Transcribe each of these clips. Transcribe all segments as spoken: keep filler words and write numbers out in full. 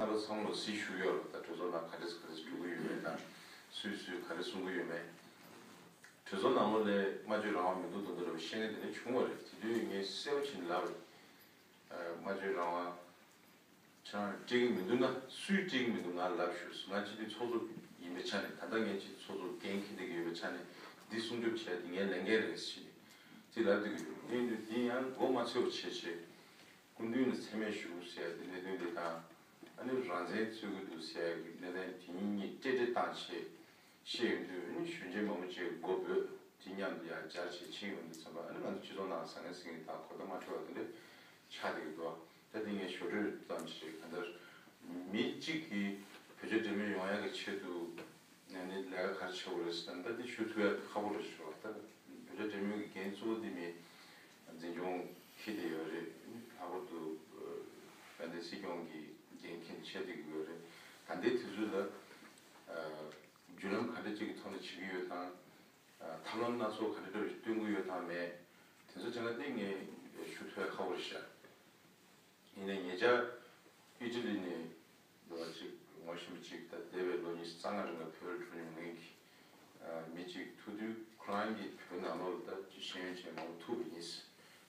རྣམ་པ་ཚང་མ་ལ་གཟིགས་ཞུ་གི་ཡོད་རེད། ད་གྲོས་ཚོགས་ནང་ག་འདྲས་ག་འདྲས་འགྲོ་གི་ཡོད་མེད་དང་། སུས་སུས་ག་རེ་གསུང་གི་ཡོད་མེད། གྲོས་ཚོགས་ནང་ལོགས་ལ་སྨྲ་བརྗོད་རང་དབང་མི་འདུག་འདུག་འདུག་རེད་བཤད་མཁན་དེ་འདྲ་བྱུང་བ་རེད། དེ་དུས་ངས་གསལ་པོ་བྱས་ནས་ལབ་རེད། སྨྲ་བརྗོད་རང་དབང་ཁྱེད་རང་སྤྲད་ཀྱི་མི་འདུག་ན་སུས་སྤྲད་ཀྱི་མི་འདུག་ང་ལབ་ཞུ། ང་སྤྱི་འཐུས་ཚོགས་གཙོ་ཡིན་པའི་ཆ་ནས། ད་ལྟ་ངས་སྤྱི་འཐུས་ཚོགས་གཙོ་འགན་འཁྱེར་བསྡད་ཀྱི་ཡོད་པའི་ཆ་ནས་འདི་སྲུང་སྐྱོབ་བྱས་ཏེ་ངའི་ལས་འགན་རེད་ཟེར་ནས་ཅིག་ལབ་བསྡད་ཀྱི་ཡོད། དེ་ཡིན་དུས་འདི་ཡང་མགོ་མ་ཚོས་པ་བྱས་བྱས། སྐུ་མདུན་ལ་མཚན་སྨད་ཞུ་ཟེར་ཡ་དེ་གནད་དོན་དེ་དང་། ཨ་ནི་རང་བཙན་རྩོད་ཀྱི་འདུག་ཟེར་ཡ་གི་གནད་དོན་དེ་གཉིས་གཉིས་བཀྲེས་བཀྲེས་བཏང་བྱས་བཤད་ཡོང་དུས། ཨ་ནི་གཞོན་སྐྱེས་མང་པོ་ཅིག་མགོ་སྦོས་དེ་མཉམ་དུ་ཡང་སྦྱར་བྱས་ཕྱིན་ཡོང་དུས་ཙམ་པ། ཨ་ནི་ང་ཚོ་སྤྱི་ཚོགས་ནང་བཟང་ངན་ཟེར་མཁན་དང་གོ་བརྡ་མ་འཕྲོད་པ་དེ་འདྲ་ཆགས་བསྡད་ཀྱི་འདུག་ད་དེ་ངས་ཞོར་འཕྲོས་ཙམ་ཞིག་རེད། གང་ལྟར་མི་གཅིག་གིས་བོད་རྒྱ་འབྲེལ་མོལ་ཡོང་ཡག་གི་ཆེད་དུ། ཨ་ནི་ལས་ཀ་ག་རེ་བྱེད་དགོས་རེད་ཟེར་ན། ད་འདི་ཞུ་ཐུབ་ཡ་ཁག་པོ་རེད་ཞུ་བ། ད་བོད་རྒྱ་འབྲེལ་མོལ་གྱི་འགན་གཙོ་བོ་འདི་མི་འཛིན་སྐྱོང་འཁྱེར་བསྡད་ཡོད་རེད། ལྷག་པར་དུ་དཔལ་ལྡན་སྲིད་སྐྱོང་གིས་འགན་འཁྱེར་ནས་བྱེད་བསྡད་ཀྱི་ཡོད་རེད། ད་ལྟའི་དུས་ཚོད་ལ་བརྒྱུད་ལམ་ག་འདྲ་ཅིག་གི་ཐོག་ནས་བྱེད་ཀྱི་ཡོད་དང་། ཐབས་ལམ་སྣ་ཚོགས་ག་འདྲ་འདྲ་བ་ཞིག་སྟོན་གྱི་ཡོད་དང་མེད། དེ་ཚོ་བྱས་ན་ཏིག་ངས་ཞུ་ཐུབ་ཡ་ཁག་པོ་རེད་ཤག་ཡིན་ནའི་ཉེ་ཆར་ཨི་ཊ་ལི་ནས་འགྲོ་བ་ཅིག་ངོ་ཤེས་པ་ཅིག་ད་འདས་པའི་ལོ་ཉི་ཤུ་རྩ་ལྔ་རིང་ལ་བོད་ལ་འགྲོ་མྱོང་མཁན་གྱི་མི་གཅིག་ཐུག་དུས། ཁོ་རང་གིས་བོད་ནང་ལོགས་ལ་ད་ཅིག་ཤེས་ཡོན་ཅན་མང་པོ་ཐུག་པ་ཡིན།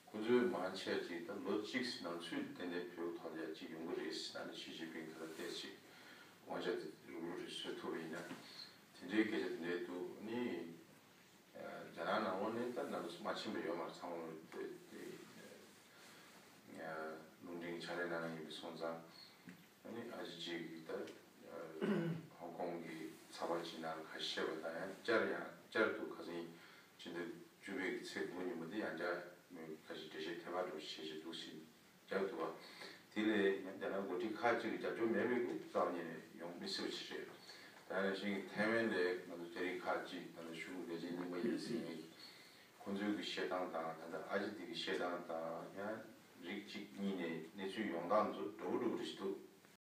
ཁོ་ཚོའི་མང་ཆེ་ཅིག་ད་ལོ་གཅིག་ནང་ཚུད་ཏན་ཏན་བོད་ཐོག་ལ་ཡ་ཅིག་ཡོང་གི་རེད། ད་ནི་ཞི་ཅིན་ཕིང་ག་ལ་བལྟས་ཅིག་དབང་ཆ་དེ་རུག་རུག་རེ་བཟོས་ཐུབ་པ་ཡིན་ན། དེ་འདྲའི་སྐད་ཆ་དེ་འདྲ་འདུག་ནི། རྒྱ་ནག་ནང་ལོགས་ནས་ད་ནང་ཚོ་མ་ཕྱིན་པ་ཡོད་མ་རེད། ཚང་མ་དེ་དེ་རླུང་འཕྲིན་ཕྱག་ལས་གནང་མཁན་ཡིན་པ་སོང་ཙང་། ཨ་ནི་ཨ་ཅེ་གཅིག་གིས་ད་ཧོང་ཀོང་གི་ཚགས་པར་ཅིག་ནང་ཁ་ཤས་པ་དང་ཡང་བསྐྱར་ཡང་བསྐྱར་དུ་ཁ་སང་ཕྱི་ཟླ་བཅུ་པའི་ཚེས་དགུ་ཉིན་མོ་དེ་ཡང་བསྐྱར་ཁ་ཤས་འགྲེལ་བཤད་ཐེབས་པ་འདྲ་བོ་བྱེད་བཞིན་འདུག་ཟེར། རྒྱབ་འདུག་བ། དེ་ལས་ཡང་རྒྱ་ནག་འགོ་ཁྲིད་ཁག་ཅིག་གིས་རྒྱབ་སྐྱོར་མེད་པའི་རྩ་བ་ཉིད་ནས་ཡོང་མི་སྲིད་པ་ཞིག་རེད། ད་ནང་བཞིན་ཐའེ་ཝན་ལ་ང་ཚོ་རྒྱ་རིགས་ཁག་ཅིག་ད་ལྟ་གཞུང་ལས་བྱེད་རྙིང་པ་ཡིན་ཟེར་མཁན་གྱི་ཁོང་ཚོའི་གི་བཤད་སྟངས་དང་། ད་ལྟ་ཨ་ཅེ་འདི་གི་བཤད་སྟངས་དང་ཡང་རིགས་གཅིག་གཉིས་ནས་གནས་ཚུལ་ཡོང་སྟངས་ཚོ་འདྲ་བོ་འདྲ་བོ་རེ་ཞིག་འདུག